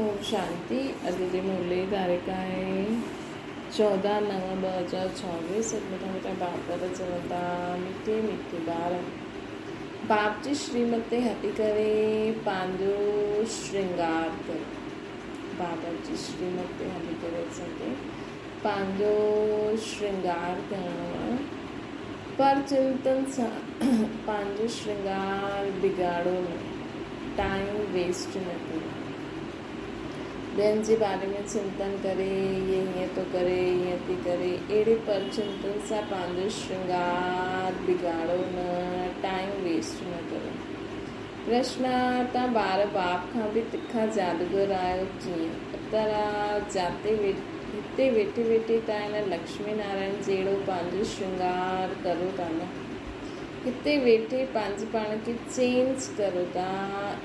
اوم شانتي اڄ جي مولي جي تاريخ آهي 14 نو 2024 سچ مٺا مٺا باپ دادا چون ٿا مٺي مٺي ٻار باپ جي شريمت تي هلي ڪري پنهنجو شرنگار ڪريو بابا جي شريمت تي هلي ڪري اسان کي پنهنجو شرنگار ڪرڻو آهي پر چنتن سان پنهنجو شرنگار بگاڙو نه ٽائيم ويسٽ نه ڪريو. ٻين جي باري ۾ چنتن ڪري، هيء هيئن ٿو ڪري، هيئن ٿي ڪري، اهڙي پر چنتن سان پنهنجو شرنگار بگاڙو نه، ٽائيم ويسٽ نه ڪريو. پرشن، تان ٻار باپ کان به تکا جادوگر آهيو ڪيئن؟ اتر، جاتي هتي ويٺي ويٺي تان هن لڪشمي نارائڻ جهڙو پنهنجو شرنگار ڪرو ٿا نه؟ هتي ويٺي پنهنجي پاڻ کي چينج ڪرو ٿا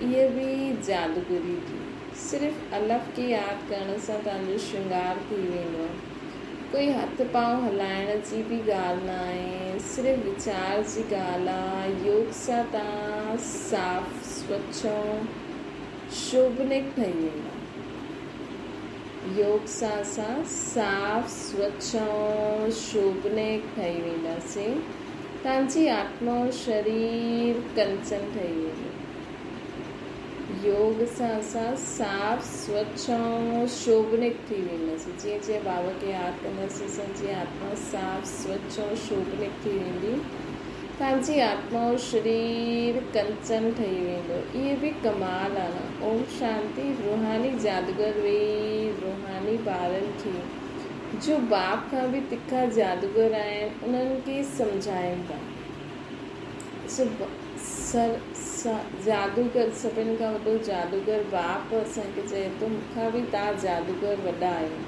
اهي به جادوگري ٿي. صرف الف کي ياد ڪرڻ سان توهان جو شرنگار ٿي ويندو آهي. ڪوئي هٿ پانء هلائڻ جي به ڳالهه نه آهي صرف ويچار جي ڳالهه آهي. يوگ سان توهان صاف سوڇ ۽ شوڀنيڪ ٺهي ويندا. يوگ سان اسان صاف سوڇ ۽ شوڀنيڪ ٺهي وينداسين. توهان جي آتما ۽ شرير ڪنچن ٺهي ويندو. يوگ سان اسان صاف سوڇ ۽ شوڀنيڪ ٿي وينداسين. جيئن جيئن بابا کي ياد ڪنداسين اسان جي آتما صاف سوڇ ۽ شوڀنيڪ ٿي ويندي. توهان جي آتما ۽ شرير ڪنچن ٺهي ويندو. اهي به ڪمال آ نه. اوم شانتي روحاني جادوگر ويهي روحاني ٻارن کي جو باپ کان به تکا جادوگر آهن انهن کي سمجهائين ٿا. سو سر جادوگر سڀن کان وڏو جادوگر باپ اسان کي چئي ٿو مون کان به توهان جادوگر وڏا آهيو.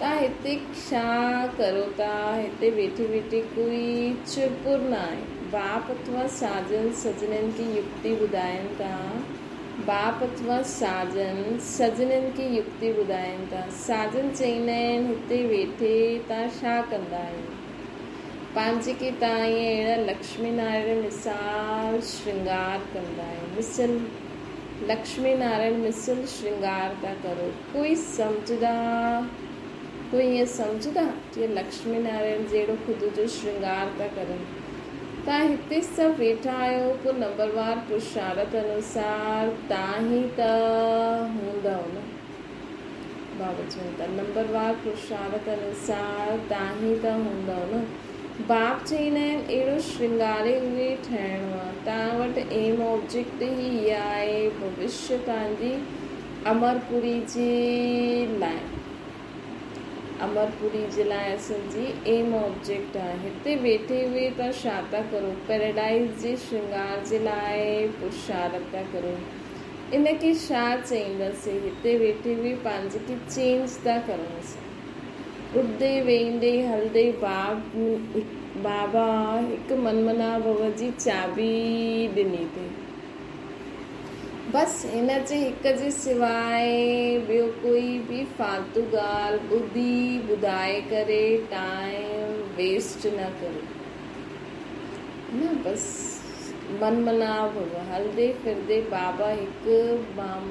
توهان هتي ڇا ڪرو ٿا هتي ويٺي ويٺي ڪوئي چرپر نه آهي. باپ اٿوا ساجن سجنين کي يڪتي ٻڌائين ٿا. باپ اٿوا ساجن سجنين کي يڪتي ٻڌائين ٿا. ساجن چئيندا آهن هتي ويٺي تان ڇا ڪندا آهيو؟ پنهنجي کي تان ائين اهڙا لڪشمي نارائڻ مثال شرنگار ڪندا آهيو. مثل لڪشمي نارائڻ مثل شرنگار ٿا ڪرو. ڪوئي سمجهدا ڪوئي ائين سمجهدا جيئن لڪشمي نارائڻ جهڙو خود جو شرنگار ٿا ڪرن. تان هتي سڀ ويٺا آهيو پوء نمبروار پرشارت انوسار تان ئي ته هوندؤ نه. بابا چون ٿا نمبروار پرشارت انوسار تان ئي ته هوندؤ نه. باپ چئيندا آهن اهڙو شرنگاري اهي ٺهڻو آهي. تان وٽ ايم آبجيڪٽ ئي اها آهي ڀوشيه تان جي امرپوري جي لاء. امرپوري جي لاء اسان جي ايم آبجيڪٽ آهي. هتي ويٺي اهي تان ڇا ٿا ڪرو؟ پيراڊائيز جي شرنگار جي لاء پرشارت ٿا ڪرو. ان کي ڇا چئينداسين؟ هتي ويٺي به پنهنجي کي چينج ٿا ڪرون اسان. اڏندي ويهندي هلندي بابا هڪ منمنا ڀو جي چاٻي ڏني اٿئي. بس هن جي هڪ جي سواء ٻيو ڪوئي به فالتو ڳالهه ٻڌي ٻڌائي ڪري ٽائيم ويسٽ نه ڪريو. نه بس من منا ڀو. هلندي ڦرندي بابا هڪ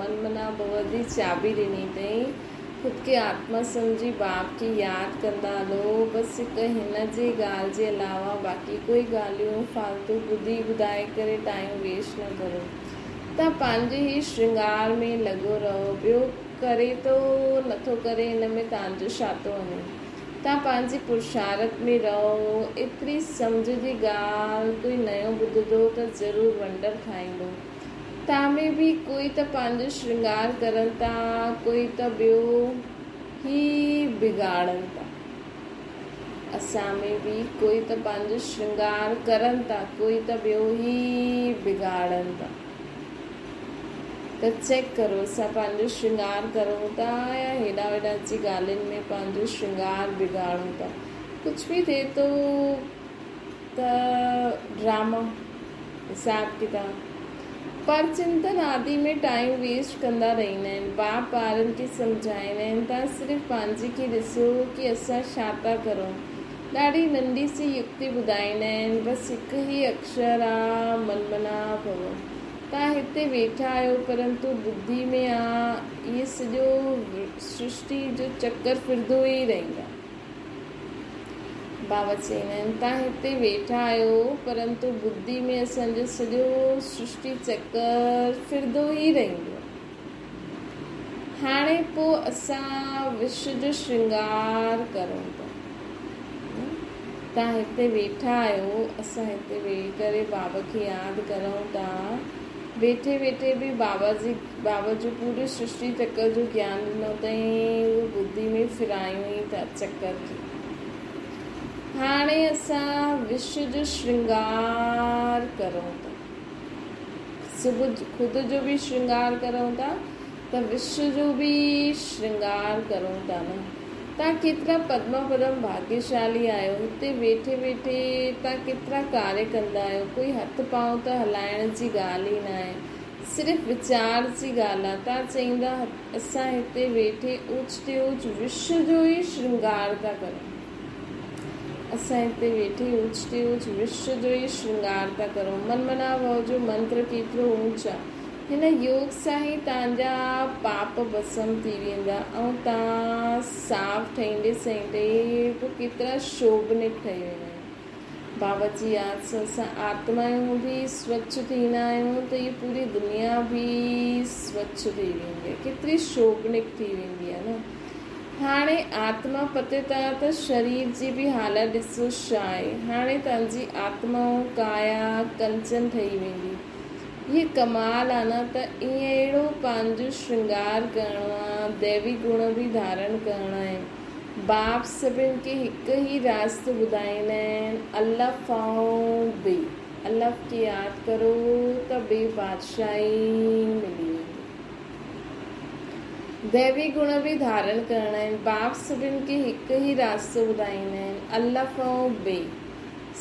من منا ڀو جي چاٻي ڏني اٿئي. خود کي آتما سمجهي باپ کي ياد ڪندا هلو. بس هڪ هن جي ڳالهه جي علاوه باقي ڪوئي ڳالهيون فالتو ٻڌي ٻڌائي ڪري ٽائيم ويسٽ نه ڪرو. توهان پنهنجي ئي شرنگار ۾ لڳو رهو. ٻيو ڪري ٿو نٿو ڪري ان ۾ توهان جو ڇا ٿو وڃي. توهان پنهنجي پرشارت ۾ رهو. ايتري سمجهه جي ڳالهه ڪوئي نيو ٻڌندو ته ضرور ونڊر کائيندو. توهان ۾ به ڪوئي ته پنهنجو شرنگار ڪرن ٿا، ڪوئي ته ٻيو هي بگاڙن ٿا. اسان ۾ به ڪوئي ته پنهنجو شرنگار ڪرن ٿا، ڪوئي ته ٻيو هي بگاڙن ٿا. ته چيڪ ڪرو اسان پنهنجو شرنگار ڪرون ٿا يا هيڏانهن هوڏانهن اچي ڳالهين ۾ پنهنجو شرنگار بگاڙون ٿا. ڪجهه به ٿئي ٿو ته ڊراما، حساب ڪتاب، پر چنتن آدي ۾ ٽائيم ويسٽ ڪندا رهندا آهن. باپ ٻارن کي سمجهائيندا آهن توهان صرف پنهنجي کي ڏسو ڪي اسان ڇا ٿا ڪرون. ڏاڍي ننڍي سي يڪتي ٻڌائيندا آهن، بس هڪ ئي اڪشر آ منمنا ڀو. توهان هتي ويٺا آهيو پرنتو ٻڌي ۾ آ اهي هي سڄو سرشٽي جو چڪر ڦرندو ئي رهندو آهي. بابا چوندا آهن، توهان هتي ويٺا آهيو، پرنتو ٻڌي ۾ اسان جو سڄو سرشٽي چڪر ڦرندو ئي رهندو آهي. هاڻي پوء اسان وشو جو شرنگار ڪرون ٿا. توهان هتي ويٺا آهيو، اسان هتي ويهي ڪري بابا کي ياد ڪرون ٿا. ويٺي ويٺي به بابا جي بابا جو پوري سرشٽي چڪر جو گيان ڏنو اٿائين، اهو ٻڌي ۾ ڦرايون ئي ٿا چڪر کي. هاڻي اسان وشو جو شرنگار ڪرون ٿا. صبح خود جو به شرنگار ڪرون ٿا ته وشو جو به شرنگار ڪرون ٿا نه. تان ڪيترا پدما پدم ڀاگيشالي آهيو، هتي ويٺي ويٺي تان ڪيترا ڪاريه ڪندا آهيو، ڪوئي هٿ پانء ته هلائڻ جي ڳالهه ئي ناهي، صرف ويچار جي ڳالهه آ، تان چئيندا اسان هتي ويٺي اوچ تي اوچ وشو جو ئي شرنگار ٿا ڪرون. اسان هتي ويٺي اوچ تي اوچ وشو جو ئي شرنگار ٿا ڪرون. من منا ڀؤ جو منتر ڪيترو اونچ آ. هن يوگ سان ئي توهان جا پاپ ڀسم ٿي ويندا ۽ توهان صاف ٺهيندي سهيندي پوء ڪيترا شوڀنڪ ٺهي ويندا آهيو. بابا جي ياد سان اسان آتمائون به سوڇ ٿيندا آهيون ته هيء پوري دنيا به سوڇ ٿي ويندي آهي. ڪيتري شوڀنڪ ٿي ويندي آهي نه. هاڻي آتما پتي ٿا ته شرير جي به حالت ڏسو ڇا آهي. هاڻي توهان جي آتمائون ڪايا ڪنچن ٺهي ويندي. هي ڪمال آ نه ته ائين اهڙو پنهنجو شرنگار ڪرڻو آ، ديوي گڻ به ڌارڻ ڪرڻا آهن. باپ سڀن کي هڪ ئي راستو ٻڌائيندا آهن، الف ۽ بي. الف کي ياد ڪرو ته بي بادشاهي ملي ويندي. ديوي گڻ به ڌارڻ ڪرڻا آهن. باپ سڀن کي هڪ ئي راستو ٻڌائيندا آهن، الف ۽ بي.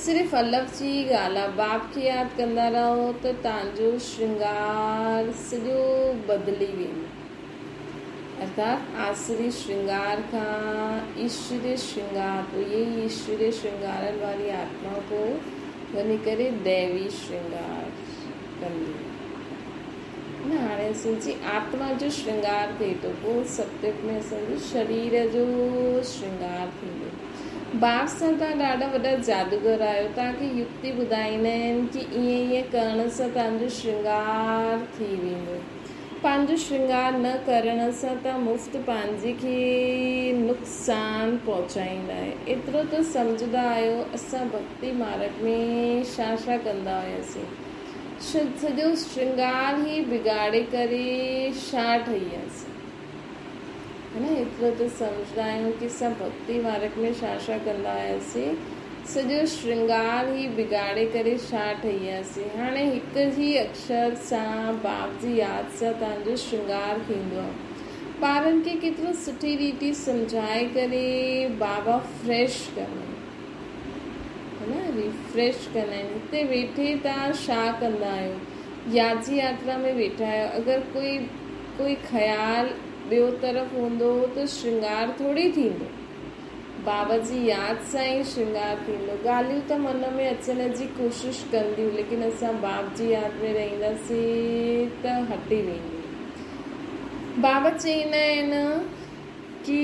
صرف الف جي ئي ڳالهه آ. باپ کي ياد ڪندا رهو ته توهان جو شرنگار سڄو بدلي ويندو. ارٿات آسري شرنگار کان ايشوري شرنگار پوء اهي ئي ايشوري شرنگارن واري آتما پوء وڃي ڪري ديوي شرنگار ڪندي. نه هاڻي اسان جي آتما جو شرنگار ٿئي ٿو پوء ستيوگ ۾ اسان جي شرير جو شرنگار ٿيندو. باپ سان توهان ڏاڍا وڏا جادوگر آهيو، توهان کي يڪتي ٻڌائيندا آهن ڪي ائين ائين ڪرڻ سان توهان جو شرنگار ٿي ويندو. پنهنجو شرنگار نه ڪرڻ سان توهان مفت پنهنجي کي نقصان پهچائيندا آهيو. ايترو ته سمجهندا آهيو اسان ڀڳتي مارڳ ۾ ڇا ڇا ڪندا هياسين. سڄو شرنگار ئي بگاڙي ڪري ڇا ٺهي وياسين. ها نه ايترو ته سمجهندا آهيون ڪي اسان ڀڳتي مارڳ ۾ ڇا ڇا ڪندا هياسين. سڄو شرنگار ئي بگاڙي ڪري ڇا ٺهي وياسين. هاڻي هڪ ئي اڪشر سان باپ جي ياد سان توهان جو شرنگار ٿيندو آهي. ٻارن کي ڪيترو سٺي ريتي سمجهائي ڪري بابا فريش ڪندا آهن. ها نه ريفريش ڪندا آهن. هتي ويٺي توهان ڇا ڪندا آهيو. ياجي ياترا ۾ ويٺا آهيو اگر ڪوئي ڪوئي خيال ٻيو طرف هوندو ته شرنگار ٿوري ٿيندو. بابا جي ياد سان ئي شرنگار ٿيندو. ڳالهيون ته من ۾ اچڻ جي ڪوشش ڪنديون ليڪن اسان باب جي ياد ۾ رهنداسين ته هٽي وينديون. بابا چئيندا آهن ڪي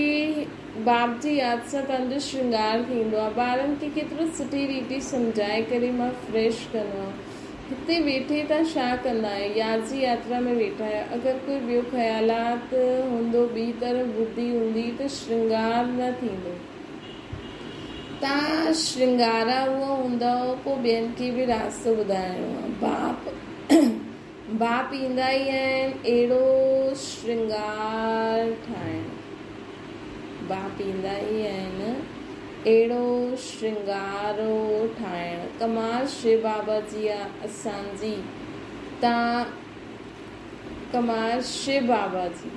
باب جي ياد سان تنهنجو شرنگار ٿيندو آهي. ٻارن کي ڪيترو سٺي ريتي سمجهائي ڪري مان فريش ڪندو آهيان. هتي ويٺي توهان ڇا ڪندا آهيو؟ ياد جي ياترا ۾ ويٺا آهيو. اگر ڪوئي ٻيو خيالات هوندو، ٻي طرف ٻڌي هوندي ته شرنگار نه ٿيندو. توهان شرنگارا اهو هوندؤ پوء ٻين کي به راستو ٻڌائڻو آهي. باپ باپ ايندا ئي آهن اهڙو شرنگار ٺاهڻ. باپ ايندا ئي آهن اهڙو شرنگارو ٺاهڻ. ڪمال شو بابا جي آ اسان جي تان ڪمال شو بابا جي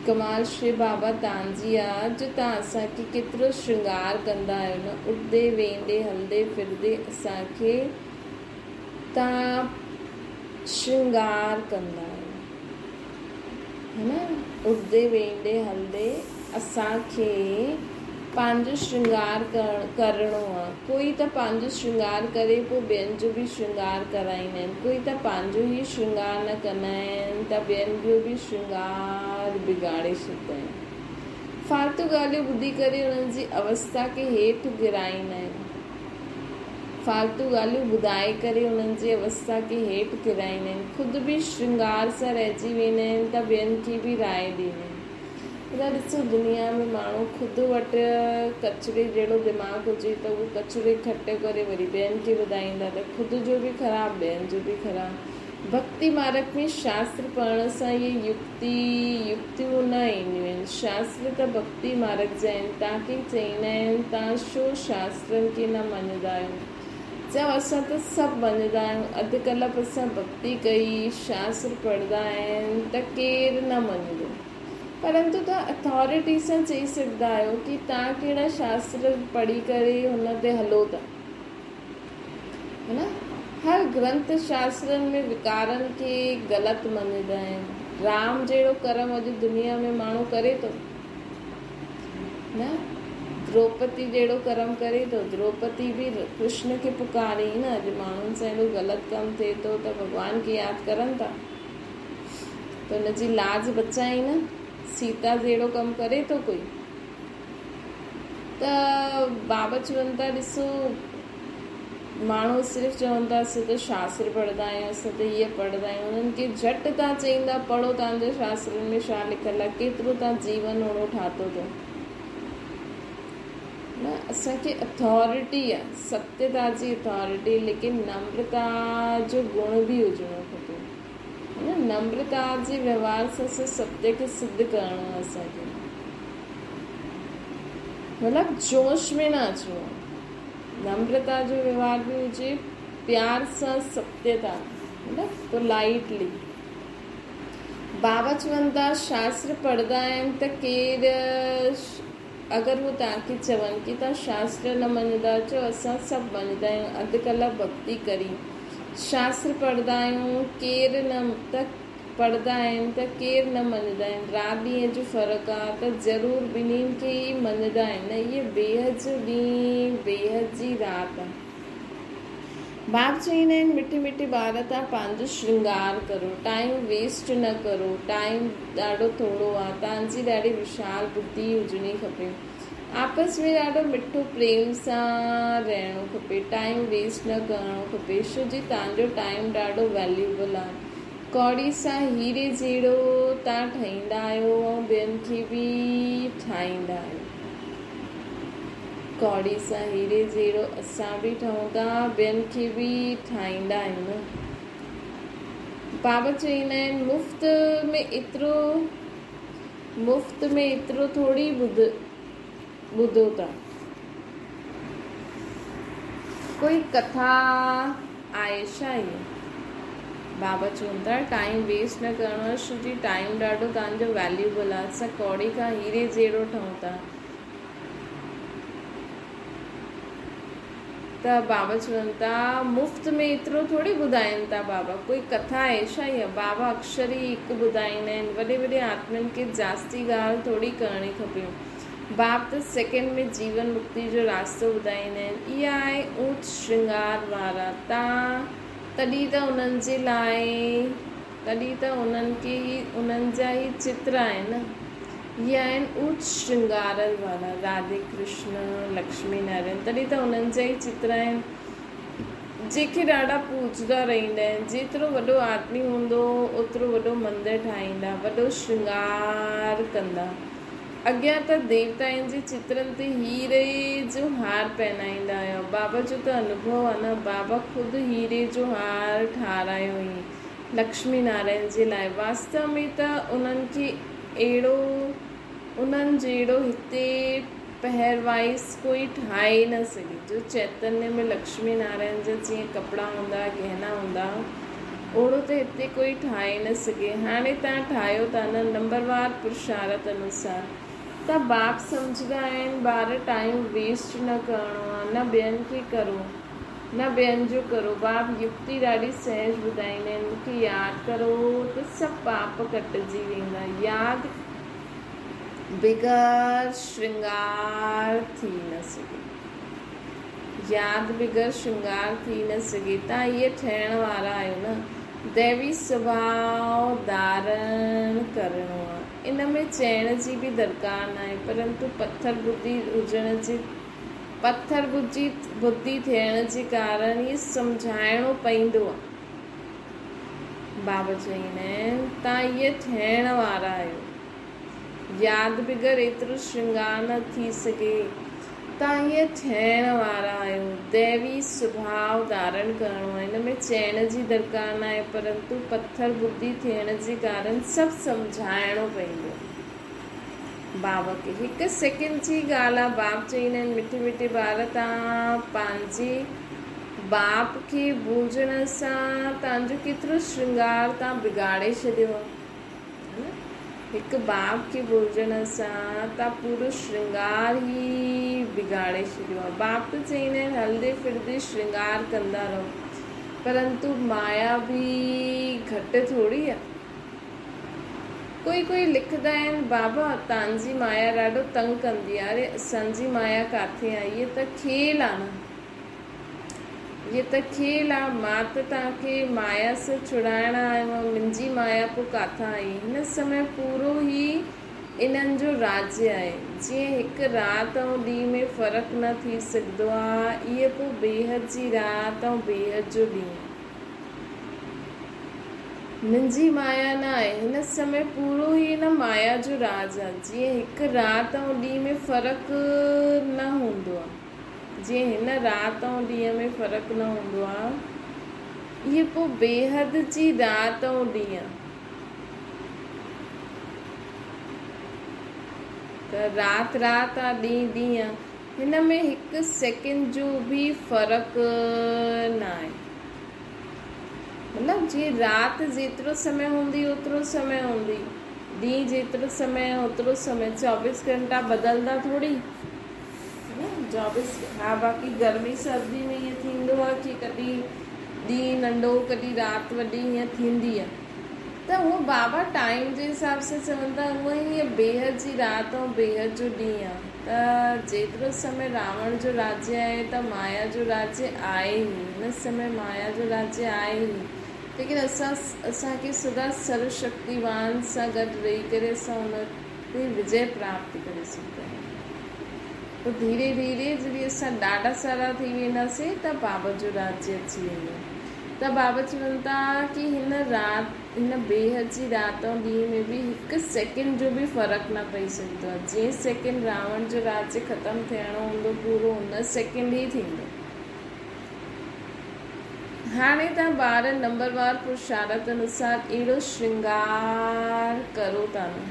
ڪمال شو بابا تان جي آ جو تان اسان کي ڪيترو شرنگار ڪندا آهيو نه اٺدي ويندي هلدي ڦردي اسان کي تان شرنگار ڪندا آهيو ها نه اٺدي ويندي هلدي اسان کي پنهنجو شرنگار ڪرڻ ڪرڻو آ. ڪوئي ته پنهنجو شرنگار ڪري پوء ٻين جو به شرنگار ڪرائيندا آهن. ڪوئي ته پنهنجو ئي شرنگار نه ڪندا آهن ته ٻين جو به شرنگار بگاڙي ڇڏيندا آهن. فالتو ڳالهيون ٻڌي ڪري انهن جي اوستا کي هيٺ گرائيندا آهن. فالتو ڳالهيون ٻڌائي ڪري انهن جي اوستا کي هيٺ ڪيرائيندا آهن. خود به شرنگار سان رهجي ويندا آهن ته ٻين کي به راء ڏيندا آهن. ڀلا ڏسو دنيا ۾ ماڻهو خود وٽ ڪچري جهڙو دماغ هجي ته اهو ڪچرو اڪٺو ڪري وري ٻين کي ٻڌائيندا ته خود جو به خراب ٻين جو به خراب. ڀڳتي مارڳ ۾ شاستر پڙهڻ سان اهي يڪتي يڪتيون نه اينديون آهن. شاستر ته ڀڳتي مارڳ جا آهن. تان کي چئيندا آهن تان ڇو شاسترن کي نه مڃندا آهيو. چئو اسان ته سڀ مڃندا آهيون. اڌ ڪلپ اسان ڀڳتي ڪئي، شاستر پڙهندا آهن ته ڪير نه مڃندو. پرنتو توهان اٿارٽي سان چئي سگهندا آهيو ڪي توهان ڪهڙا شاستر پڙهي ڪري هن تي هلو ٿا. هي نه؟ هر گرنٿ شاسترن ۾ وڪارن کي غلط مڃيندا آهن. رام جهڙو ڪرم اڄ دنيا ۾ ماڻهو ڪري ٿو. نه؟ دروپتي جهڙو ڪرم ڪري ٿو. دروپتي به ڪرشن کي پڪاري نه. اڄ ماڻهن سان اهڙو غلط ڪم ٿئي ٿو ته ڀڳوان کي ياد ڪرن ٿا. ته ان جي لاج بچائين نه. سيتا جهڙو ڪم ڪري ٿو ڪوئي؟ ته بابا چون ٿا ڏسو ماڻهو صرف چون ٿا اسين ته شاستر پڙهندا آهيون اسين ته هيء پڙهندا آهيون انهن کي جهٽ تان چئيندا پڙهو تان جي شاسترن ۾ ڇا لکيل آهي ڪيترو تان جيون اوڙو ٺاتو اٿو نه اسان کي اٿارٽي آهي ستيتا جي اٿارٽي ليڪن نمرتا جو گڻ به هجڻو کپي نه نمرتا جي وهنوار سان اسان ستيه کي سڌ ڪرڻو آهي اسان کي مطلب جوش ۾ نه اچڻو آهي نمرتا جو وهنوار به هجي پيار سان ستيتا مطلب پولائيٽلي بابا چون ٿا شاستر پڙهندا آهن ته ڪير اگر هو توهان کي چون ڪي توهان شاستر نه مڃندا چئو اسان سڀ مڃندا آهيون اڌ ڪلاڪ ڀڳتي ڪري شاستر پڙهندا آهيون ڪير نه ته پڙهندا آهن ته ڪير نه مڃندا آهن رات ڏينهن جو فرق آ ته ضرور ٻنهين کي ئي مڃندا آهن نه اهي بيحد جو ڏينهن بيحد جي رات آ. باب چئيندا آهن مٺي مٺي ٻار تان پنهنجو شرنگار ڪرو ٽائيم ويسٽ نه ڪرو ٽائيم ڏاڍو ٿورو آ تان جي ڏاڍي وشال ٻڌي هجڻي کپي آپس ۾ ڏاڍو مٺو پريم سان رهڻو کپي ٽائيم ويسٽ نه ڪرڻو کپي ڇو جي تان جو ٽائيم ڏاڍو ويليوبل آ ڪوڙي سان هيري جهڙو تان ٺهيندا آهيو ۽ ٻين کي به ٺاهيندا آهيو. ڪوڙي سان هيري جهڙو اسان به ٺهون ٿا، ٻين کي به ٺاهيندا آهيون نه. بابا چئيندا آهن مفت ۾ ايترو مفت ۾ ايترو ٿوري ٻڌ ٻڌو ٿا. ڪوئي ڪٿا آهي ڇا هيء؟ بابا چون ٿا ٽائيم ويسٽ نه ڪرڻو آهي ڇو جي ٽائيم ڏاڍو توهان جو ويليوبل آهي اسان ڪوڙي کان هيري جهڙو ٺهون ٿا ته بابا چون ٿا مفت ۾ ايترو ٿوري ٻڌائين ٿا بابا ڪوئي ڪٿا آهي ڇا هيء؟ بابا اڪشر ئي هڪ ٻڌائيندا آهن وڏي وڏي آتمن کي جاستي ڳالهه ٿوري ڪرڻي کپي باپ ته سيڪنڊ ۾ جيون مڪتي جو راستو ٻڌائيندا آهن. اها آهي اونچ شرنگار وارا تان تڏهن ته انهن جي لاء تڏهن ته انهن کي ئي انهن جا ئي چتر آهن نه. اهي آهن اونچ شرنگارل وارا راڌي ڪرشن لڪشمي نارائڻ تڏهن ته انهن جا ئي چتر آهن جيڪي ڏاڍا پوڄندا رهندا آهن. جيترو وڏو آدمي هوندو اوترو وڏو مندر ٺاهيندا وڏو شرنگار ڪندا. اڳيان ته ديوتائن جي چترن تي هيري جو هار پهنائيندا هيا. بابا جو ته انوڀو آ نه. بابا خود هيري جو هار ٺارايو هئين لڪشمي نارائڻ جي لاء. واستو ۾ ته انهن کي اهڙو انهن جهڙو هتي پهروائيس ڪوئي ٺاهي نه سگهي. جو چيتنيه ۾ لڪشمي نارائڻ جا جيئن ڪپڙا هوندا گهنا هوندا اوڙو ته هتي ڪوئي ٺاهي نه سگهي. هاڻي تان ٺاهيو ٿا نه نمبروار پرشارت انوسار. ته باپ سمجهندا آهن ٻار ٽائيم ويسٽ نه ڪرڻو آ نه ٻين کي ڪرو نه ٻين جو ڪرو باپ يڪتي ڏاڍي سهج ٻڌائيندا آهن مون کي ياد ڪرو ته سڀ پاپ ڪٽجي ويندا ياد. بغير شرنگار ٿي نه سگهي. ياد بغير شرنگار ٿي نه سگهي. تان اهي ٺهڻ وارا آهيو نه. ديوي سڀاء ڌارڻ ڪرڻو آهي. ان ۾ چئڻ جي به درڪار ناهي. پرنتو پٿر ٻڌي هجڻ جي پٿر ٻڌي ٿيڻ جي ڪارڻ ئي سمجهائڻو پئيندو آهي. بابا چئيندا آهن، تان اهي ٺهڻ وارا آهيو. ياد بغير ايترو شرنگار نه ٿي سگهي. تان اهي ٺهڻ وارا آهيو. ديوي سڀاء ڌارڻ ڪرڻو آهي. ان ۾ چئڻ جي درڪار ناهي، پرنتو پٿر ٻڌي ٿيڻ جي ڪارڻ سڀ سمجهائڻو پوندو. بابا کي هڪ سيڪنڊ جي ڳالهه آ. باپ چئيندا آهن، مٺي مٺي ٻار تان پنهنجي باپ کي ڀلجڻ سان تان جو ڪيترو شرنگار تان بگاڙي ڇڏيو آ. هڪ باپ کي ڀلجڻ سان ته پورو شرنگار ئي بگاڙي ڇڏيو آهي. باپ ته چئيندا آهن هلندي ڦرندي شرنگار ڪندا رهو پرنتو مايا به گهٽ ٿوري آهي. ڪوئي ڪوئي لکندا آهن بابا تانجي مايا ڏاڍو تنگ ڪندي آهي. اري اسان جي مايا ڪاٿي آهي هيء ته کيل آهي نه. هيء ته کيل آ، مان ته توهان کي مايا سان ڇڙائڻ آيو آهيان، منهنجي مايا پوء ڪاٿان آئي؟ هن سمي پورو هي انهن جو راڄ آهي. جيئن هڪ رات ۽ ڏينهن ۾ فرق نه ٿي سگهندو آ، ايئن پوء بيحد جي رات ۽ بيحد جو ڏينهن. منهنجي مايا نه آهي. هن سمي پورو هي ان مايا جو راڄ آ، جيئن هڪ رات ۽ ڏينهن ۾ فرق نه هوندو آ. جيئن هن رات ۽ ڏينهن ۾ فرق نه هوندو آ، اهي پوء بيحد جي رات ۽ ڏينهن. ته رات رات آ ڏينهن ڏينهن آ، هن ۾ هڪ سيڪنڊ جو به فرق ناهي. مطلب جيئن رات جيترو سمي هوندي اوترو سمي هوندي، ڏينهن جيترو سمي اوترو سمي، چوبيس گهنٽا بدلدا ٿوري. ها باقي گرمي سردي ۾ ائين ٿيندو آهي ڪي ڪڏهن ڏينهن ننڍو ڪڏهن رات وڏي ائين ٿيندي آهي ته هو بابا ٽائيم جي حساب سان چون ٿا هونئن هيء بيحد جي رات ۽ بيحد جو ڏينهن آهي ته جيترو سمي راوڻ جو راجيه آهي ته مايا جو راجيه آهي ئي هن سمي مايا جو راجيه آهي ئي ليڪن اسان اسان کي سدا سرو شڪتيوان سان گڏ رهي ڪري اسان ان تي وجئه پراپت ڪري سگهندا آهيون. پوء ڌيري ڌيري جڏهن اسان ڏاڍا سارا ٿي وينداسين ته بابا جو راجيه اچي ويندو ته بابا چون ٿا ڪي هن رات هن بيحد جي رات ۽ ڏينهن ۾ به هڪ سيڪنڊ جو به فرق نه پئي سگهندو آهي. جنهن سيڪنڊ راوڻ جو راجيه ختم ٿيڻو هوندو پورو ان سيڪنڊ ئي ٿيندو. هاڻي توهان ٻار نمبروار پرشارت انوسار اهڙو شرنگار ڪرو ٿا نه.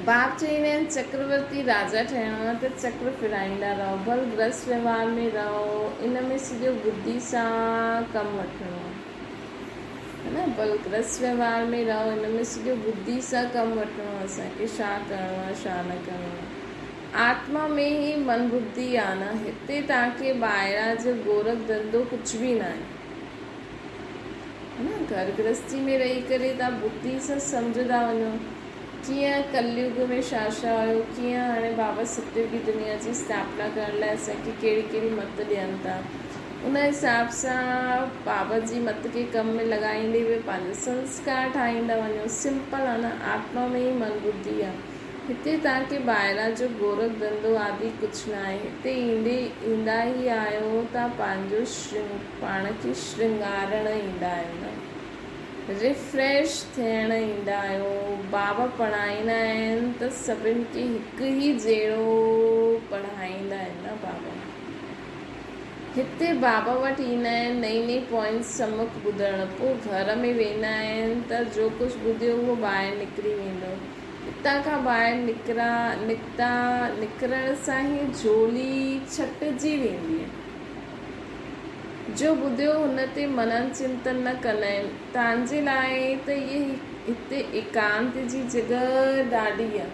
باپ چئيندا آهن چڪرورتي راجا ٺهڻو آهي ته چڪر ڦيرائيندا رهو، ڀل گرهست وهنوار ۾ رهو، ان ۾ سڄو ٻڌي سان ڪم وٺڻو آهي. نه ڀل گرهست وهنوار ۾ رهو، ان ۾ سڄو ٻڌي سان ڪم وٺڻو آهي اسان کي ڇا ڪرڻو آهي ڇا نه ڪرڻو آهي. آتما ۾ ئي من ٻڌي آ نه، هتي توهان کي ٻاهران جو گورک ڌنڌو ڪجهه به ناهي. نه گهر گرهستي ۾ رهي ڪري توهان ٻڌي سان سمجهندا وڃو ڪيئن ڪليوگ ۾ ڇا ڇا هيو، ڪيئن هاڻي بابا ستيوگي دنيا جي اسٿاپنا ڪرڻ لاء اسان کي ڪهڙي ڪهڙي مت ڏين ٿا. ان حساب سان بابا جي مت کي ڪم ۾ لڳائيندي به پنهنجو سنسڪار ٺاهيندا وڃو. سمپل آ نه، آتما ۾ ئي من ٻڌي آ. هتي توهان کي ٻاهران جو گورک ڌنڌو آدي ڪجهه ناهي. هتي ايندي ايندا ئي آهيو ته پنهنجو پاڻ کي شرنگارڻ ايندا آهيو نه. ريفريش ٿيڻ ايندا آهيو. بابا پڙهائيندا آهن ته سڀن کي هڪ ئي جهڙو پڙهائيندا آهن نه بابا. هتي بابا وٽ ايندا آهن نئين نئين پوائنٽس سمک ٻڌڻ. پوء گهر ۾ ويندا آهن ته جو ڪجهه ٻڌيو اهو ٻاهر نڪري ويندو. هتان کان ٻاهر نڪرا، نڪتا، نڪرڻ سان ئي جهولي ڇٽجي ويندي. جو ٻڌيو هن تي منن چنتن نه ڪندا آهن. تان جي لاء ته هيء هتي ايڪانت جي جڳهه ڏاڍي آهي.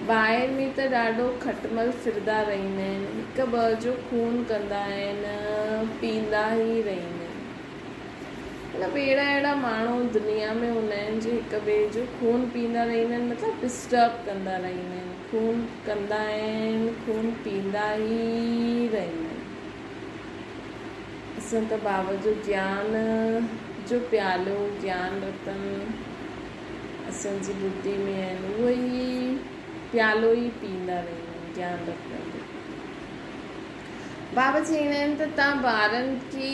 ٻاهر ۾ ته ڏاڍو کٽمل ڦرندا رهندا آهن. هڪ ٻه جو خون ڪندا آهن، پيئندا ئي رهندا آهن. مطلب اهڙا اهڙا ماڻهو دنيا ۾ هوندا آهن جو هڪ ٻئي جو خون پيئندا رهندا آهن مطلب ڊسٽرب ڪندا رهندا آهن خون ڪندا آهن خون پيئندا ئي رهندا آهن. اسان ته بابا جو گيان جو پيالو گيان رتن اسان جي ٻڌي ۾ آهن اهو ئي پيالو ئي پيئندا رهندا آهن گيان رتن جو. بابا چئيندا آهن ته توهان ٻارن کي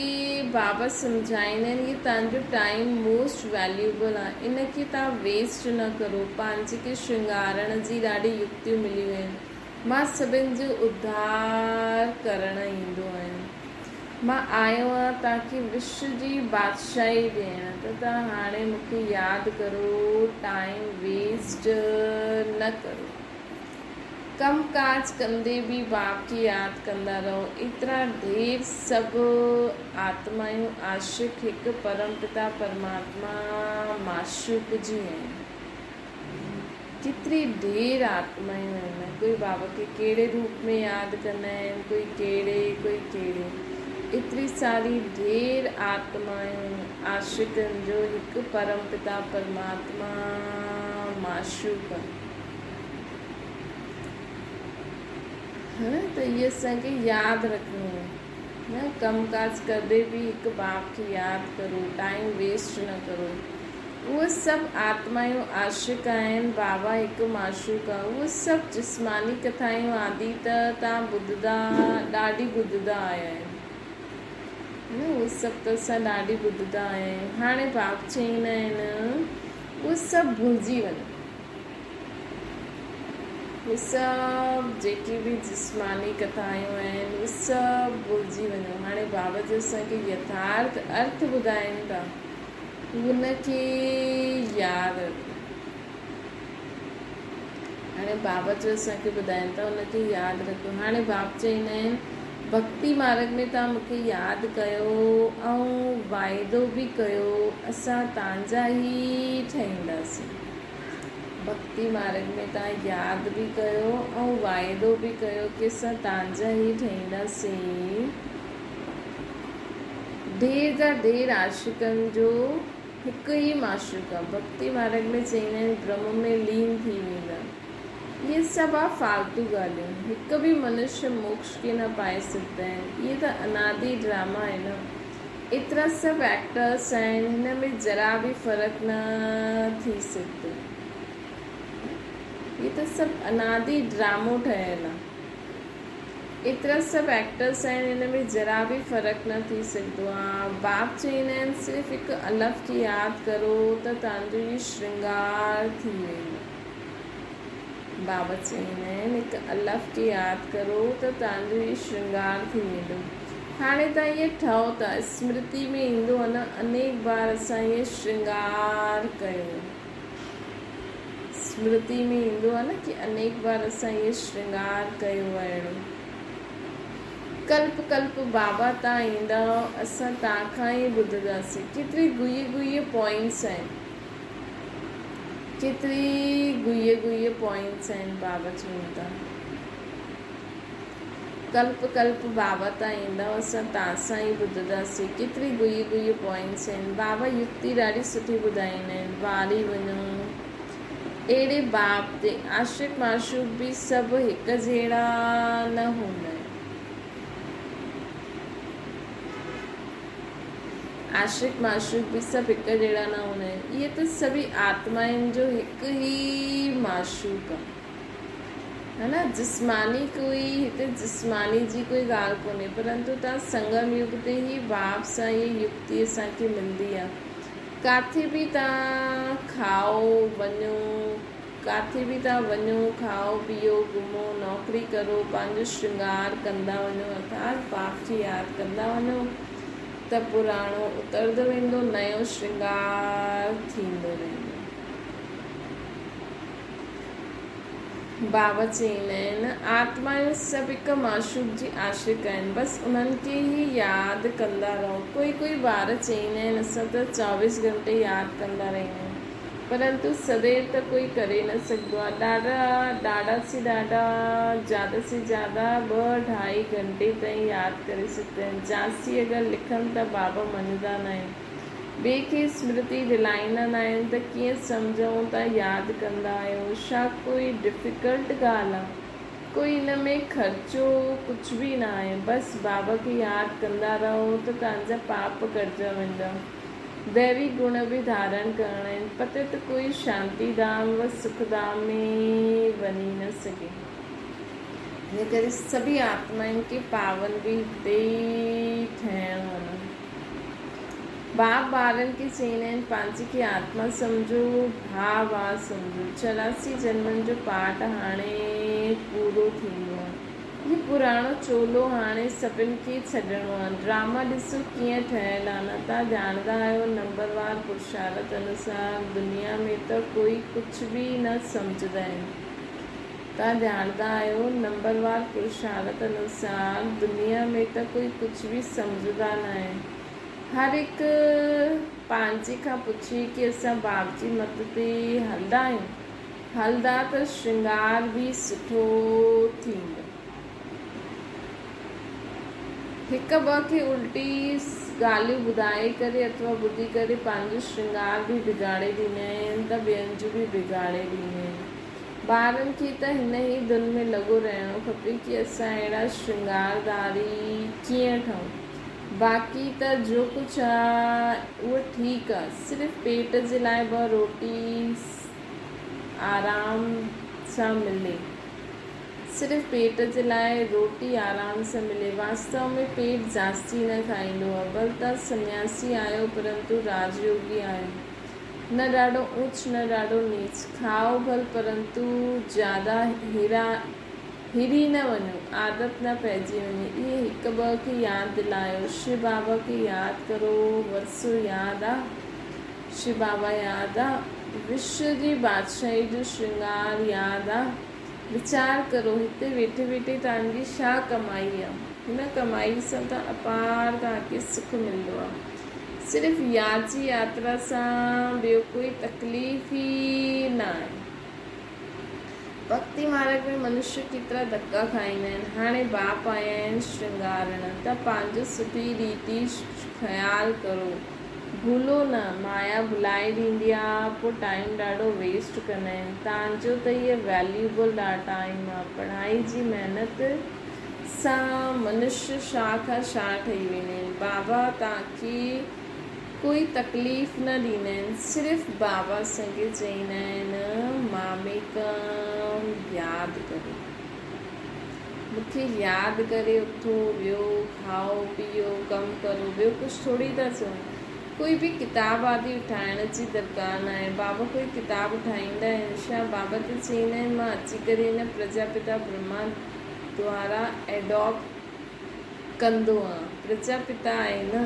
بابا سمجهائيندا آهن ڪي توهان جو ٽائيم موسٽ ويليوبل آهي ان کي توهان ويسٽ نه ڪرو پنهنجي کي شرنگارڻ جي ڏاڍي يڪتيون مليون آهن مان سڀن جو اڌار ڪرڻ ايندو آهيان مان آيو آهيان توهان کي وشو جي بادشاهي ڏيڻ ته توهان هاڻي مون کي ياد ڪرو ٽائيم ويسٽ نه ڪرو. ڪم ڪاج ڪندي به باپ کي ياد ڪندا رهو. ايترا ڍير سڀ آتمائون عاشق هڪ پرم پتا پرماتما معشوق جي آهن. ڪيتري ڍير آتمائون آهن. ڪوئي بابا کي ڪهڙي روپ ۾ ياد ڪندا آهن، ڪوئي ڪهڙي، ڪوئي ڪهڙي. ايتري ساري ڍير آتمائون عاشقن جو هڪ پرم پتا پرماتما معشوق آهي. ها ته اهي اسان کي ياد رکڻو آهي نه ڪم ڪاج ڪندي به هڪ باپ کي ياد ڪرو ٽائيم ويسٽ نه ڪرو اهي سڀ آتمايون عاشق آهن بابا هڪ معشوق آهي اهي سڀ جسماني ڪٿايون آدي ته تان ٻڌدا ڏاڍي ٻڌدا آيا آهيو نه اهي سڀ ته اسان ڏاڍي ٻڌدا آيا آهيون هاڻي باپ چئيندا آهن اهي سڀ ڀلجي وڃو اهي سڀ جيڪي به جسماني ڪٿايون آهن، اهي سڀ ڀلجي وڃو. هاڻي بابا جي اسان کي يٿارٿ ارٿ ٻڌائين ٿا، ان کي ياد رکو. هاڻي بابا جو اسان کي ٻڌائين ٿا، ان کي ياد رکو. هاڻي باپ چئيندا آهن، ڀڳتي مارڳ ۾ توهان مون کي ياد ڪيو ۽ واعدو به ڪيو، اسان توهان جا ئي ٺهينداسين. ڀڳتي مارڳ ۾ توهان ياد به ڪيو ۽ واعدو به ڪيو ڪي اسان توهان جا ئي ٺهينداسين. ڍير جا ڍير عاشقن جو هڪ ئي معشوق آ. ڀڳتي مارڳ ۾ چئيندا آهن برهم ۾ لين ٿي ويندا. اهي سڀ آ فالتو ڳالهيون. هڪ به منشيه موڪش کي نه پائي سگهندا آهن. اهي ته انادي ڊراما آهن. ايترا سڀ ايڪٽرس آهن هن ۾ ذرا به فرق نه ٿي سگهندو. هي ته سڀ انادي ڊرامو ٺهيل آ. ايترا سڀ ايڪٽرس آهن هن ۾ ذرا به فرق نه ٿي سگهندو آ. باپ چئيندا آهن صرف هڪ الف کي ياد ڪرو ته توهان جو هي شرنگار ٿي ويندو. بابا چئيندا آهن هڪ الف کي ياد ڪرو ته توهان جو هي شرنگار ٿي ويندو. هاڻي توهان ائين ٺهو ٿا. اسمرتي ۾ ايندو آهي نه انيڪ بار اسان ائين شرنگار ڪيو. اسمرتي ۾ ايندو آهي نه ڪي انيڪ بار اسان ائين شرنگار ڪيو آهي اهڙو. ڪلپ ڪلپ بابا توهان ايندؤ اسان توهان کان ئي ٻڌنداسين. ڪيتري گهي گهي پوائنٽس آهن. ڪيتري گهي گهي پوائنٽس آهن بابا چون ٿا. ڪلپ ڪلپ بابا تان ايندؤ اسان تان سان ئي ٻڌنداسين. ڪيتري گهي گهي پوائنٽس آهن. بابا يڪتي ڏاڍي سٺي ٻڌائيندا آهن. واري وڃو اهڙي باپ تي. عاشق معشوق به سڀ هڪ جهڙا نه هوندا آهن. عاشق معشوق به سڀ هڪ جهڙا نه هوندا آهن. اهي ته سڀئي آتمائن جو هڪ ئي معشوق آهي. ها نه جسماني ڪوئي هتي جسماني جي ڪوئي ڳالهه ڪونهي پرنتو تان سنگم يگ تي هي باپ سان هي يڪتي اسان کي ملندي آ. ڪاٿي به تان کائو وڃو ڪاٿي به تان وڃو کائو پيئو گهمو نوڪري ڪرو پنهنجو شرنگار ڪندا وڃو ارٿات باپ کي ياد ڪندا وڃو ته پراڻو اتردو ويندو نيو شرنگار ٿيندو ويندو. بابا چئيندا آهن، آتمائون سڀ هڪ معشوق جي عاشق آهن، بس انهن کي ئي ياد ڪندا رهو. ڪوئي ڪوئي ٻار چئيندا آهن، اسان ته چوويس گهنٽي ياد ڪندا رهندا آهيون، پرنتو سديو ته ڪوئي ڪري نه سگهندو آهي. ڏاڍا ڏاڍا سي ڏاڍا، زياده سي زياده ٻه ڍائي گهنٽي تائين ياد ڪري سگهندا آهن. جاسي اگر لکن ته بابا مڃندا ناهن. ٻئي کي سمرتي دلائيندا ناهن ته ڪيئن سمجهون ٿا ياد ڪندا آهيو ڇا ڪوئي ڊفيڪلٽ ڳالهه آ ڪوئي ان ۾ خرچو ڪجهه به ناهي بس بابا کي ياد ڪندا رهو ته توهان جا پاپ ڪٽجا ويندا ديوي گڻ به ڌارڻ ڪرڻا آهن پتت ڪوئي شانتي ڌام و سک ڌام ۾ وڃي نه سگهي ان ڪري سڀئي آتمائن کي پاون به هتي ئي ٺهڻو آهي. باپ ٻارن کي چئيندا آهن، پنهنجي کي آتما سمجهو، ڀاء ڀاء سمجهو. 84 جنمن جو پاٺ هاڻي پورو ٿيندو آهي. هي پراڻو چولو هاڻي سڀن کي ڇڏڻو آهي. ڊراما ڏسو ڪيئن ٺهيل آهي نه توهان ڄاڻندا آهيو نمبروار پرشارت انوسار دنيا ۾ ته ڪوئي ڪجهه به نه سمجهندا آهن. توهان ڄاڻندا آهيو، نمبروار پرشارت انوسار دنيا ۾ ته ڪوئي ڪجهه به سمجهندا ناهن. هر هڪ پنهنجي کان پڇي ڪي اسان باپ جي مت تي هلندا آهيون؟ هلندا ته شرنگار به سٺو ٿيندو. هڪ ٻه کي الٽي ڳالهيون ٻڌائي ڪري اٿوا ٻڌي ڪري پنهنجو شرنگار به بگاڙي ڏيندا آهن ته ٻين جو به بگاڙي ڏيندا آهن. ٻارن کي ته هن ئي ڌن ۾ لڳو رهڻو کپي ڪي اسان اهڙا شرنگارداري ڪيئن ٺهون. باقي ته جو ڪجهه آ اهو ٺيڪ آ. صرف پيٽ جي لاء ٻه روٽي آرام سان ملي. صرف پيٽ جي لاء روٽي آرام سان ملي. واستو ۾ پيٽ جاستي نه کائيندو آ. ڀل تان سنياسي آهيو پرنتو راج يوگي آهيو. نه ڏاڍو اوچ نه ڏاڍو نيچ، کائو ڀل پرنتو زياده هيرا هري نه وڃو، عادت نه پئجي وڃي. اهي هڪ ٻه کي ياد دلايو، شو بابا کي ياد ڪرو، ورثو ياد آ، شو بابا ياد آ، وشو جي بادشاهي جو شرنگار ياد آ. ويچار ڪرو هتي ويٺي ويٺي توهان جي ڇا ڪمائي آ؟ هن ڪمائي سان ته اپار توهان کي سک ملندو آ. صرف ياد جي ياترا سان ٻيو ڪوئي تڪليف ئي نه آهي. ڀڳتي مارڳ ۾ منشيه ڪيترا ڌڪا کائيندا آهن. هاڻي باپ آيا آهن شرنگارڻ ته پنهنجو سٺي ريتي خيال ڪرو. ڀولو نه، مايا ڀلائي ڏيندي آ، پوء ٽائيم ڏاڍو ويسٽ ڪندا آهن. تان جو ته هيء ويليوبل ٽائيم آ. پڙهائي جي محنت سان منشيه شاهه کان شاهه ٺهي ويندا آهن. بابا توهان کي ڪوئي تڪليف نه ڏيندا آهن. صرف بابا اسان کي چئيندا آهن ماميڪم ياد ڪريو. مون کي ياد ڪري اٿو، ويهو، کائو، پيئو، ڪم ڪرو، ٻيو ڪجهه ٿوري ٿا چئون. ڪوئي به ڪتاب آدي اٺائڻ جي درڪار ناهي. بابا ڪوئي ڪتاب اٺائيندا آهن ڇا؟ بابا ته چئيندا آهن مان اچي ڪري هن پرجاپتا برهما دوارا ايڊاپٽ ڪندو آهيان. پرجاپتا آهي نه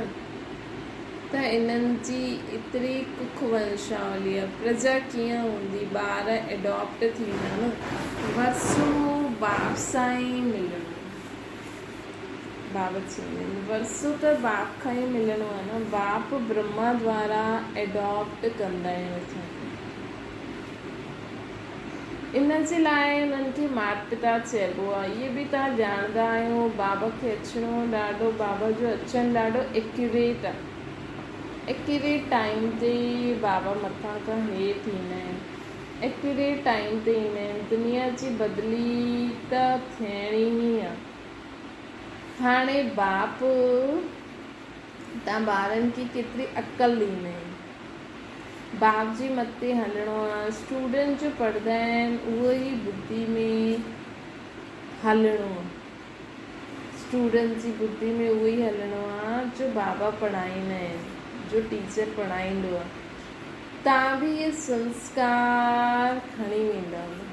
ته انهن جي ايتري ڪک ونشاولي آهي. پرجا ڪيئن هوندي؟ ٻار ايڊاپٽ ٿيندا نه. ورثو باپ سان ئي ملڻو. بابت چوندا آهن. ورثو ته باپ کان ئي ملڻو آهي نه. باپ برهما دوارا ايڊاپٽ ڪندا آهن اسان کي. ان جي لاء انهن کي مات پتا چئبو آهي. اهي به توهان ڄاڻندا آهيو. بابا کي اچڻو ڏاڍو بابا جو اچڻ ڏاڍو ايڪيوريٽ آهي. ايڪيوريٽ ٽائيم تي ئي بابا مٿان کان هيٺ ايندا آهن. ايڪيوريٽ ٽائيم تي ايندا آهن. دنيا جي بدلي ته ٿيڻي ئي آهي. هاڻي باپ تان ٻارن کي ڪيتري عقل ڏيندا آهن. باپ جي مت تي هلڻو آ. اسٽوڊنٽ جو پڙهندا آهن اهو ئي ٻڌي ۾ هلڻو آ. اسٽوڊنٽ جي ٻڌي ۾ اهو ئي هلڻو آ جو بابا پڙهائيندا آهن، جو ٽيچر پڙهائيندو آ. تان به اهي سنسڪار کڻي ويندا نه.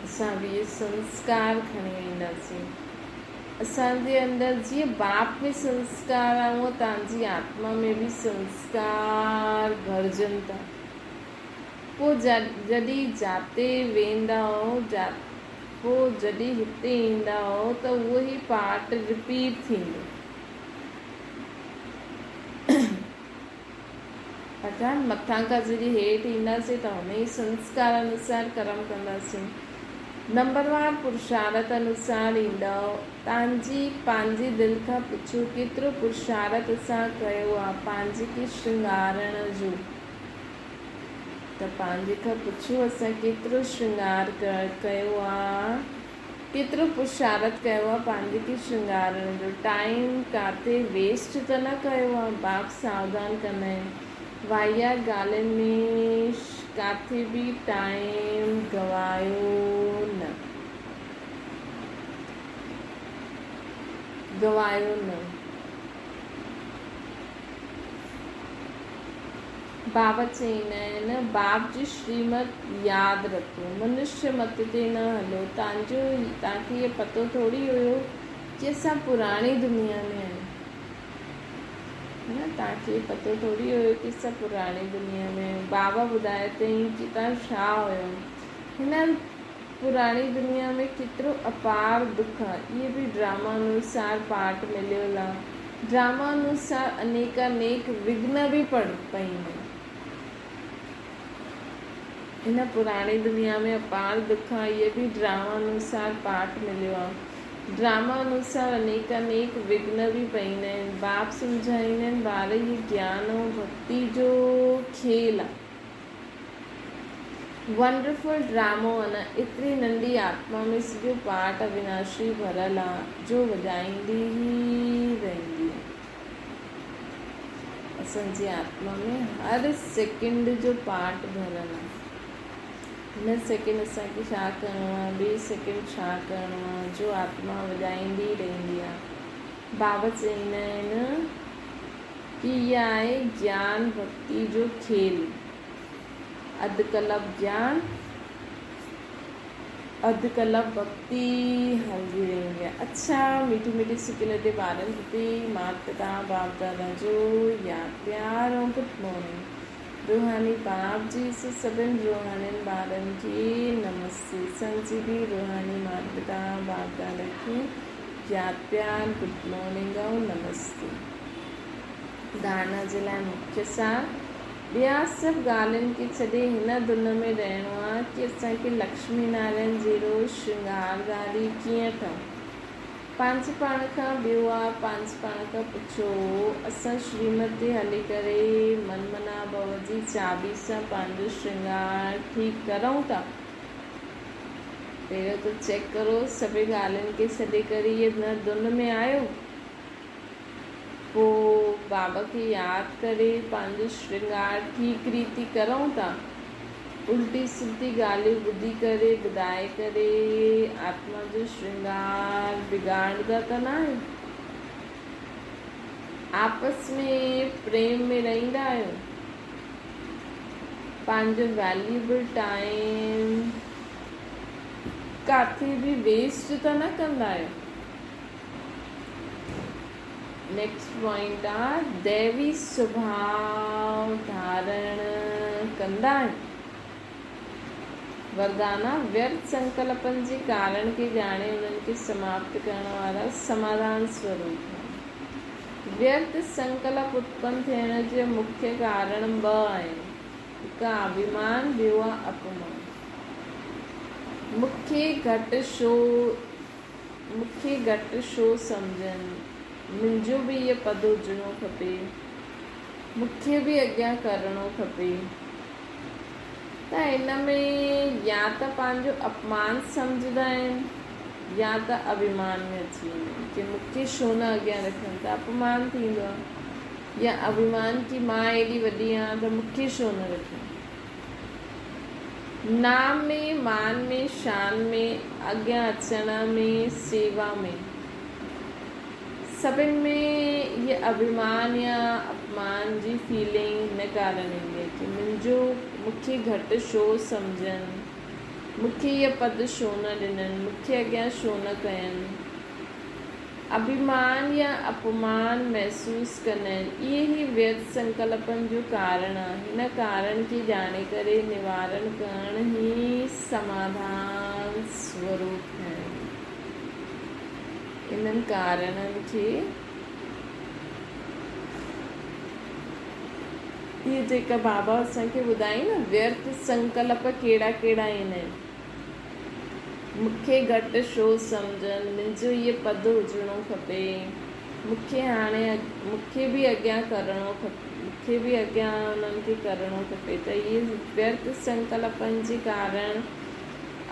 اسان به اهي سنسڪار کڻي وينداسين. اسان جي اندر جيئن باپ ۾ سنسڪار آهي اونئن توهان جي آتما ۾ به سنسڪار ڀرجن ٿا. پوء جڏهن جاتي ويندائو، پوء جڏهن هتي ايندائو ته اهو ئي پارٽ رپيٽ ٿيندو. اٺان مٿان کان جڏهن هيٺ اينداسين ته ان ئي سنسڪار انوسار ڪرم ڪنداسين. نمبروار پرشارت انوسار ايندؤ. تانجي پنهنجي دل کان پڇو ڪيترو پرشارت اسان ڪيو آ پنهنجي کي شرنگارڻ جو؟ ته پنهنجي کان پڇو اسان ڪيترو شرنگار ڪيو آ ڪيترو پرشارت ڪيو آ پنهنجي کي شرنگارڻ جو؟ ٽائيم ڪاٿي ويسٽ ته نه ڪيو آ؟ باپ ساوڌان ڪندا آهن. واهيات ڳالهين ۾ ڪاٿي به ٽائيم گنوايو نه. گنوايو نه. بابا چئيندا آهن، باپ جي شريمت ياد رکو، منشيه مت تي نه هلو. تانجو تانکي هيء پتو ٿوري هيو ڪي اسان پراڻي دنيا ۾ آهيون. نه توهان کي پتو ٿوري هيو ڪي اسان پراڻي دنيا ۾ آهيون. بابا ٻڌايو اٿئي ڪي توهان ڇا هيو. هن پراڻي دنيا ۾ ڪيترو اپار دک آ. اهي به ڊراما انوسار پارٽ مليل آ. ڊراما انوسار انيڪانيڪ وگهن به پئين آهن. هن پراڻي دنيا ۾ اپار دک آ. اهي به ڊراما انوسار پارٽ مليو آ. ڊراما انوسار انيڪانيڪ وگهن به پئيندا آهن. باپ سمجهائيندا آهن، ٻار هي گيان ۽ ڀڳتي جو کيل آ. ونڊرفل ڊرامو آ نه. ايتري ننڍي آتما ۾ سڄو پاٺ اوناشي ڀريل آ جو وڄائيندي ئي رهندي آ. اسان جي آتما ۾ هر سيڪنڊ جو پاٺ ڀريل آ. هن سيڪنڊ اسان کي ڇا ڪرڻو آ، ٻئي سيڪنڊ ڇا ڪرڻو آ، جو آتما وڄائيندي ئي رهندي آ. بابا چئيندا آهن ڪي هي آهي گيان ڀڳتي جو کيل. اڌ ڪلپ گيان، اڌ ڪلپ ڀڳتي هلندي رهندي آ. اڇا ميٺي ميٺي سڪي لڏي ٻارن پرتي مات پتا باپ دادا جو ياد پيار ۽ گڊ مارننگ. روحاني باپ جي سي سڀن روحانين ٻارن کي نمستي سنت جي به روحاني مات پتا باپ دادا کي ياد پيار گڊ مارننگ ۽ نمستي. ڌارڻا جي لاء مکيه سار ٻيا سڀ ڳالهين کي ڇڏي هن ڌن ۾ رهڻو آ ڪي اسان کي لڪشمي نارائڻ جهڙو شرنگارداري ڪيئن ٺهون. پنهنجي پاڻ کان ٻيو آ پنهنجي پاڻ کان پڇو اسان شريمت تي هلي ڪري من منا ڀو جي چاٻي سان پنهنجو شرنگار ٺيڪ ڪرئون ٿا. پهريون ته چيڪ ڪرو سڀئي ڳالهين کي ڇڏي ڪري هيء نه ڌن ۾ آيو. پو بابا کي ياد ڪري پنهنجو شرنگار ٺيڪ ريتي ڪرئون ٿا. الٽي سڌي ڳالهيون ٻڌي ڪري ٻڌائي ڪري آتما جو شرنگار بگاڙندا ته ناهيو؟ آپس ۾ پريم ۾ رهندا آهيو؟ پنهنجو ويليوبل ٽائيم ڪاٿي به ويسٽ ته نه ڪندا آهيو؟ نيڪسٽ پوائنٽ آ ديوي سڀاء ڌارڻ ڪندا آهن. وردان آ ويرٿ سنڪلپن جي ڪارڻ کي ڄاڻي انهن کي سماپت ڪرڻ وارا سماڌان سوروپ آهن. ويرٿ سنڪلپ اتپن ٿيڻ جا مکيه ڪارڻ ٻه آهن، هڪ آ اڀيمان ٻيو آ اپمان. مکي گهٽ شو مون کي گهٽ ڇو سمجهن؟ منهنجو به هيء پد هجڻو کپي. مون کي به اڳيان ڪرڻو کپي. ته ان ۾ يا ته پنهنجو اپمان سمجهندا آهن يا ته اڀيمان ۾ اچي ويندا آهن ڪي مون کي ڇو نه اڳيان رکن ته اپمان ٿيندو آهي يا اڀيمان ڪي مان ايڏي وڏي آهيان ته مون کي ڇو نه رکن. نام ۾، مان ۾، شان ۾، اڳيان اچڻ ۾، سيوا ۾، سڀن ۾ هيء اڀيمان يا اپمان جي فيلنگ هن ڪارڻ ايندي آهي ڪي منهنجو مون کي گهٽ ڇو سمجهن، مون کي هيء پد ڇو نه ڏنن، مون کي اڳيان ڇو نه ڪين. اڀيمان يا اپمان محسوس ڪندا آهن. اهي ئي ويرٿ سنڪلپن جو ڪارڻ آهي. هن ڪارڻ کي ڄاڻي ڪري نوارڻ ڪرڻ ئي سماڌان سوروپ آهي. انهن ڪارڻن کي اهي جيڪا بابا اسان کي ٻڌائين نه ويرٿ سنڪلپ ڪهڙا ڪهڙا ايندا آهن. مون کي گهٽ ڇو سمجهن، منهنجو هيء پد هجڻو کپي، مون کي هاڻي مون کي به اڳيان ڪرڻو مون کي به اڳيان انهن کي ڪرڻو کپي ته اهي ويرٿ سنڪلپن جي ڪارڻ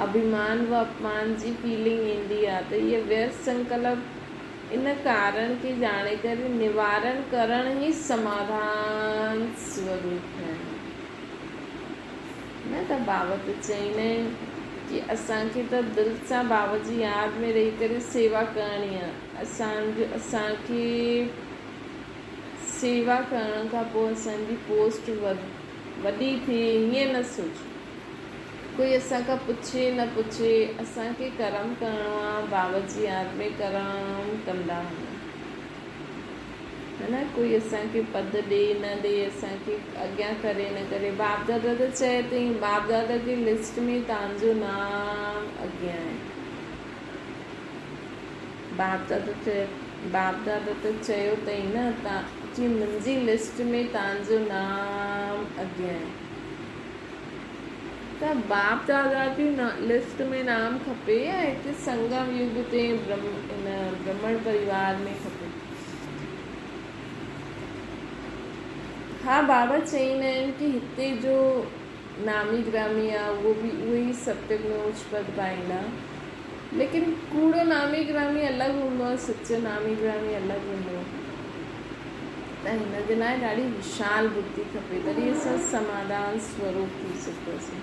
اڀيمان و اپمان جي فيلنگ ايندي آهي ته اهي ويرٿ سنڪلپ ان ڪارڻ کي ڄاڻي ڪري نوارڻ ڪرڻ ئي سماڌان سوروپ آهي. نه ته بابا ته چئيندا آهن ڪي اسان کي ته دل سان بابا جي ياد ۾ رهي ڪري سيوا ڪرڻي آ اسان جو اسان کي سيوا ڪرڻ کان پوء اسان جي پوسٽ وڏي ٿئي ائين نه سوچو ڪوئي اسان کان پڇي نه پڇي اسان کي ڪرم ڪرڻو آ بابا جي ياد ۾ ڪرم ڪندا هلون. ها نه ڪوئي اسان کي پد ڏي نه ڏي اسان کي اڳيان ڪري نه ڪري باپ دادا ته چئي ته باپ دادا جي لسٽ ۾ توهان جو نام اڳيان آهي باپ دادا چئي باپ دادا ته چيو اٿئي نه تان جي منهنجي لسٽ ۾ توهان جو نام اڳيان آهي ته باپ دادا جي لسٽ ۾ نام کپي يا هتي سنگم يگ تي هن برهمڻ پريوار ۾ کپي؟ ها بابا چئيندا آهن ڪي هتي جو نامي گرامي آ اهو به اهي ئي ستيگ ۾ اوچ پد پائيندا ليڪن ڪوڙو نامي گرامي الڳ هوندو آ سچو نامي گرامي الڳ هوندو آ. ته هن جي لاء ڏاڍي وشال ٻڌي کپي تڏهن اسان سماڌان سوروپ ٿي سگهنداسين.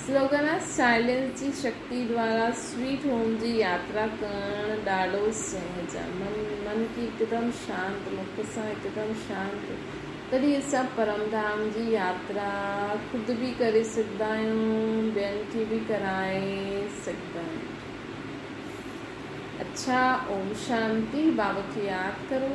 سلوگن آهي سائلينس جي شڪتي دوارا سويٽ هوم جي ياترا ڪرڻ ڏاڍو سهج آهي. من من کي هڪدم شانت مک سان هڪدم شانت تڏهن اسان پرم ڌام جي ياترا خود به ڪري سگهندا آهيون ٻين کي به ڪرائي سگهندا آهيون. اڇا اوم شانتي بابا کي ياد ڪرو.